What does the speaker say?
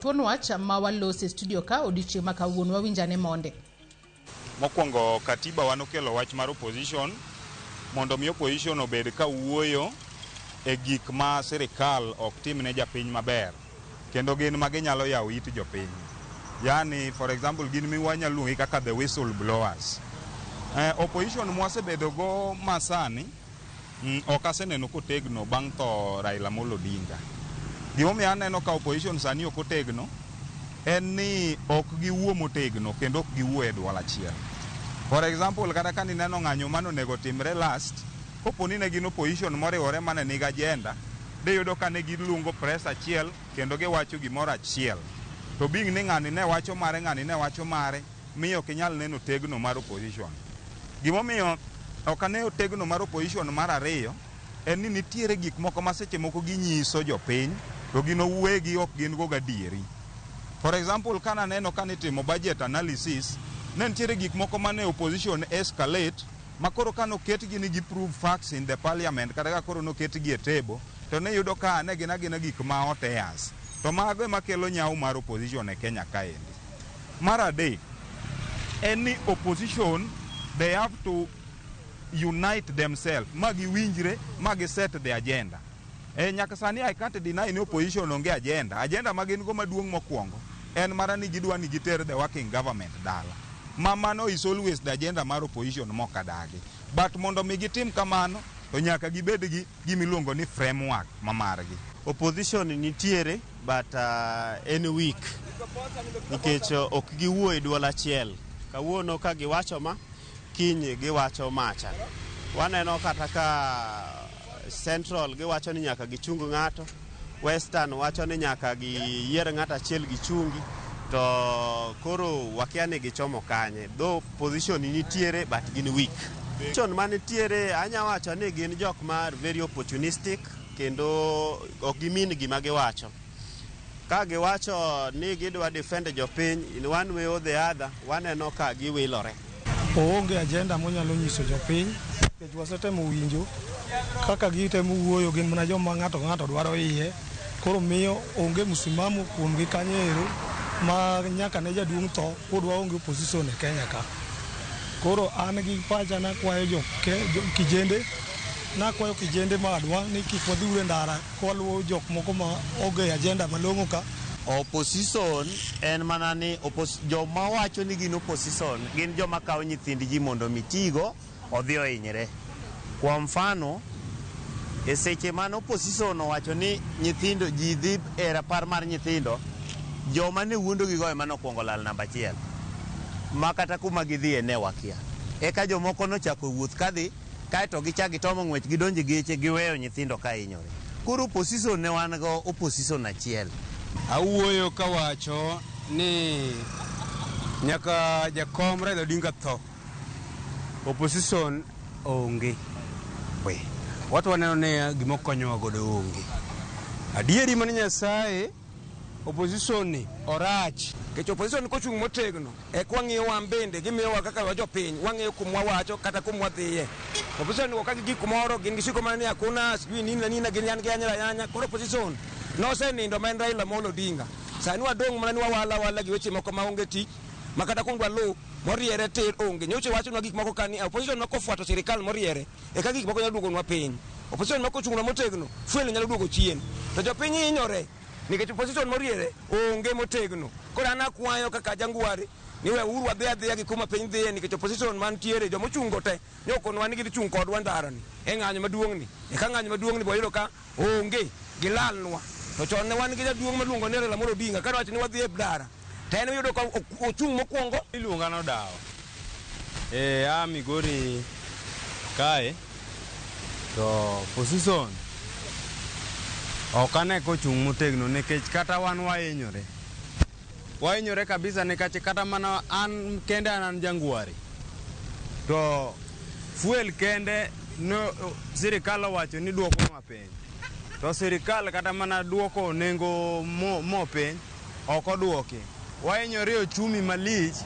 Thuon wach ma walose e studio ka odiochieng' ma kawuono wawinjane monde. Mokwongo katiba wa nokelo wach mar opposition mondo mi opposition obed ka wuoyo e gik ma sirikal ok tim ne japiny maber kendo gin ma ginyalo yawo it jopiny. Yani for example gin mi wanyalo luongi kaka the whistle blowers. Opposition mwasebedo go masani ok aseneno kotegno bang' tho Raila Amolo Odinga. Gimomiyo aneno ka opposition sani ok otegno en ni ok giwuo motegno kendo ok giwuo e duol achiel. For example kata ka nineno ng'anyo manonego timre last, kopo ni ne gin opposition moriwore mane nigi agenda, diyudo ka ne giluongo press achiel kendo giwacho gimoro achiel. To being ni ng'ani ne wacho mare, ng'ani ne wacho mare, miyo ok inyal neno tegno mar opposition. Gimomiyo ok aneno tegno mar opposition mar ariyo, en ni nitiere gik moko ma seche moko ginyiso jopiny to gin owegi ok gin go gadieri. For example, kana neno ka nitimo budget analysis, ne nitiere gik moko mane opposition escalate ma koro ka noketgi ni gi prove facts in the parliament kata ka koro noketgi e table to ne yudo ka ne gin agina gik ma hot airs. To mago ema kelo nyawo mar opposition e Kenya kaendi. Mar adek, en ni opposition they have to unite themselves ma giwinjre ma gi set the agenda. Nyaka sani I can't deny ni opposition onge agenda. Agenda ma gin go maduong' mokwongo en mana ni gidwa ni giter the working government dala. Ma mano is always the agenda mar opposition mokadagi. But mondo mi gitim kamano to nyaka gibed gi gimiluongo ni framework ma margi. Opposition nitiere but en weak nikech ok giwuo e duol achiel. Kawuono ka giwacho ma, kiny giwacho macha. Waneno kata ka Central giwacho ni nyaka gichung ng'ato, Western wacho ni nyaka giyier ng'ato achiel gichungi, to koro wakia ni gichomo kanye. Though position nitiere but gin weak. Position manitiere anya wacho ni gin jok ma very opportunistic kendo ok gimin gima giwacho. Ka giwacho ni gidwa defend jopiny in one way or the other, waneno ka giwilore. Oonge agenda monyalo nyiso jopiny nikech wasetemo winjo kaka gitemo wuoyo gin mana joma ng'ato ka ng'ato dwaro iye koro miyo onge msimamo kuomgi kanyo ero ma nyaka ne jaduong' tho pod waonge opposition e Kenya ka. Koro an gi pacha nakwayo jo kijende nakwayo kijende madwa ni kik wadhiuru e ndara kwaluwo jok moko ma onge agenda malong'o ka. Opposition en mana ni joma wacho ni gin opposition gin joma kawo nyithind ji mondo mi tigo odhi ohinyre. Kwa mfano, e seche mane opposition owacho ni nyithindo ji dhi e rapar mar nyithindo, joma ne wuondogigo ema nokwongo lal namba achiel. Ma kata kuma gidhiye ne wakia. Eka jomoko nochako wuoth kadhi, kaeto gichak gitomo ng'wech gidonjo e geche giweyo nyithindo ka hinyore. Koro opposition ne wan go opposition achiel. Awuoyo kawacho ni nyaka jakom Raila Odinga tho, opposition onge. Watu waneno ni gima okonyowa godo onge. Adieri mana Nyasaye, opposition ni orach. Nikech opposition kochung' motegno, eka wang'iyo wan bende gimiyowa kaka wajopiny, wang'iyo kuma wawacho kata kuma wadhiye. Opposition ka gi gik moro gin gisiko mana ni hakuna sijui nini na nini, gin yan giyanyre ayanya. Koro opposition nosenindo ma en Raila Amolo Odinga. Sani wadong' mana ni wawala awala gi weche moko maonge tich, ma kata kung dwaluw moriere tir onge. Nyocha wachonwa gik moko ka ni opposition ma kofuato sirikal moriere, eka gik moko nyalo duogonwa piny. Opposition ma kochung'nwa motegno, fuel nyalo duogo chien. To jopiny hinyore nikech opposition moriere onge motegno. Koro an akwayo kaka jangware ni weuru wadhi adhiya gi kuma piny dhiye nikech opposition mantiere jomochungo te nyokonwa ni gidhi chung' kodwa ndarani e ng'anyo maduong' ni. Eka ng'anyo maduong' ni bo wayudo ka onge gilalnwa. To chon ne wan gi jaduong' maluongo ni Raila Amolo Odinga ka wacho ni wadhi e ndara to en oyudo ka ochung' mokwongo. Iluonga Nodawo. A Migori kae to opposition ok ane kochung' motegno nikech kata wan wahinyore. Wahinyore kabisa nikech kata mana an kende an jangware. To fuel kende no sirikal owacho ni duokonwa piny. To sirikal kata mana duoko nengo mo piny ok oduoki. Wahinyore e uchumi malich.